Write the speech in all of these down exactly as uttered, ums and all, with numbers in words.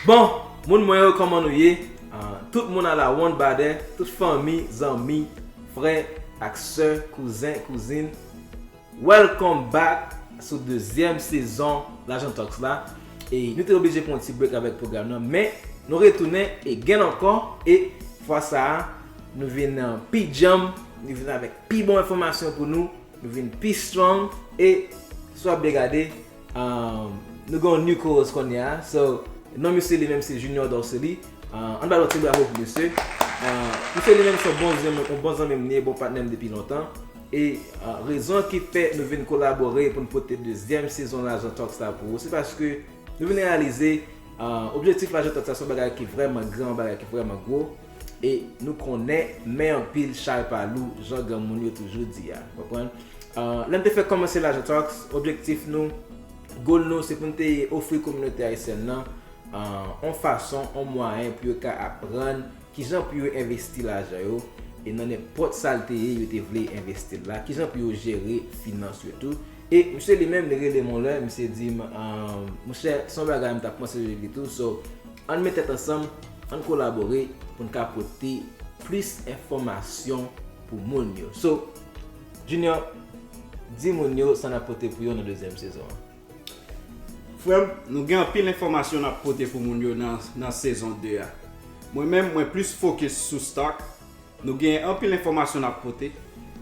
Bon, moun mwen yo, kòman nou ye? Ah, tout moun a la wonn badè, tout fanmi, zanmi, frè ak sè, kouzen, kouzin. Welcome back sou dezyèm sezon Lajan Talks la. E nou te oblije pran yon ti break avèk pwogram nan, men nou retounen again ankò. E fwa sa a, nou vin, uh, pi djanm, nou vin avèk pi bon enfòmasyon pou nou, nou vin pi strong. E si w ap byen gade, um, nou gen yon new co-host kounye a. So, non misye li menm se Junior Dorcely. Uh, ann ba l yon ti bravo pou misye. Uh, misye li menm se yon bon zanmi, yon bon zanmi m li ye, bon patnè m depi lontan. E, uh, rezon ki fè nou vin kolabore pou n pote dezyèm sezon Lajan Talks la pou ou, se paske nou vin reyalize, uh, objektif Lajan Talks la se yon bagay ki vrèman gran, yon bagay ki vrèman gwo. E nou konnen men anpil chay pa lou, jan granmoun yo toujou di a. Konprann? Uh, lè n te fèk kòmanse Lajan Talks, objektif nou, goal nou, se pou n te ofri kominote ayisyèn nan, uh, yon fason, yon mwayen pou yo ka aprann kijan pou yo envesti lajan yo, e nan nenpòt sa l te ye yo te vle envesti l la, kijan pou yo jere finans yo tou. E misye li menm, li rele m yon lè, misye di m, um, monchè, se yon bagay m t ap panse de li tou. So, ann met tèt ansanm, ann kolabore pou n ka pote plis enfòmasyon pou moun yo. So, Junior, di moun yo sa n ap pote pou yo nan dezyèm sezon an. Frè m, nou gen anpil enfòmasyon n ap pote pou moun yo nan, nan sezon de a. Mwen menm, mwen plis fokis sou stock. Nou gen anpil enfòmasyon n ap pote.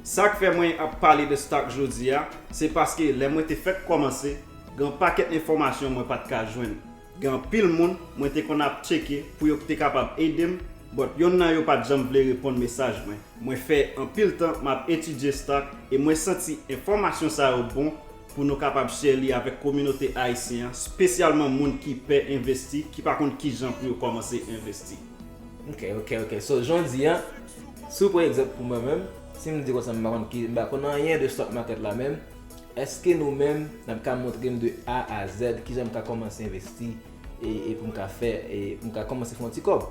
Sa k fè mwen ap pale de stock jodi a, se paske lè mwen te fèk kòmanse, gen yon pakèt enfòmasyon mwen pa t ka jwenn. Gen anpil moun mwen te konn ap tcheke pou yo te kapab ede m, but yonn nan yo pa t janm vle reponn mesaj mwen. Mwen fè anpil tan m ap etidye stock e mwen santi enfòmasyon sa yo bon pou nou kapab share li avèk kominote ayisyen an, spesyalman moun ki pè envesti, ki pa konn kijan pou yo kòmanse envesti. Ok, ok, ok. So, jan w di a, si w pran egzanp pou mwen menm, si m di konsa m pa konn ki, m pa konn anyen de stock market la menm, èske nou menm, n ap ka montre m de A a Z kijan m ka kòmanse envesti e, e pou m ka fè, e pou m ka kòmanse fè yon ti kòb?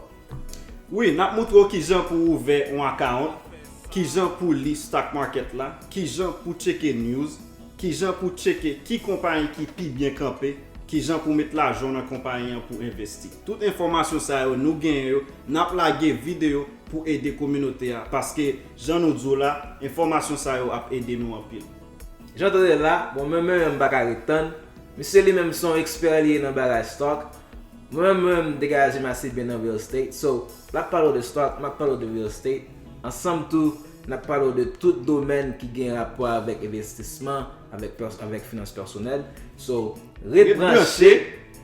Wi, n ap moutre w kijan pou w ouvè yon account, kijan pou w li stock market la, kijan pou w tcheke news, kijan pou w tcheke ki konpayi ki pi byen kanpe, kijan pou w met lajan w nan konpayi an pou w envesti. Tout enfòmasyon sa yo, nou genyen yo, n ap lage videyo pou ede kominote a, paske, jan nou di w la, enfòmasyon sa yo ap ede nou anpil. Jan w tande l la, bon, mwen menm, m pa ka ret tann. Misye li menm se yon ekspè li ye nan bagay stock. Mwen menm, mwen menm, m degaje m ase byen nan real estate. So, l ap pale w de stock, m ap pale w de real estate. Ansanm tou, n ap pale w de tout domèn ki gen rapò avèk envestisman, avèk pè-, avèk finans pèsonèl. So, ret branche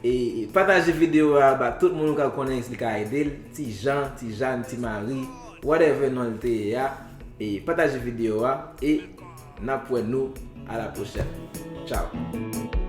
e, e pataje videyo a ba tout moun ou ka konnen li ka ede l, ti Jan, ti Jan, ti Mari, whatever non l te ye a. E pataje videyo a e n ap wè nou a la pwochèn. Tchao.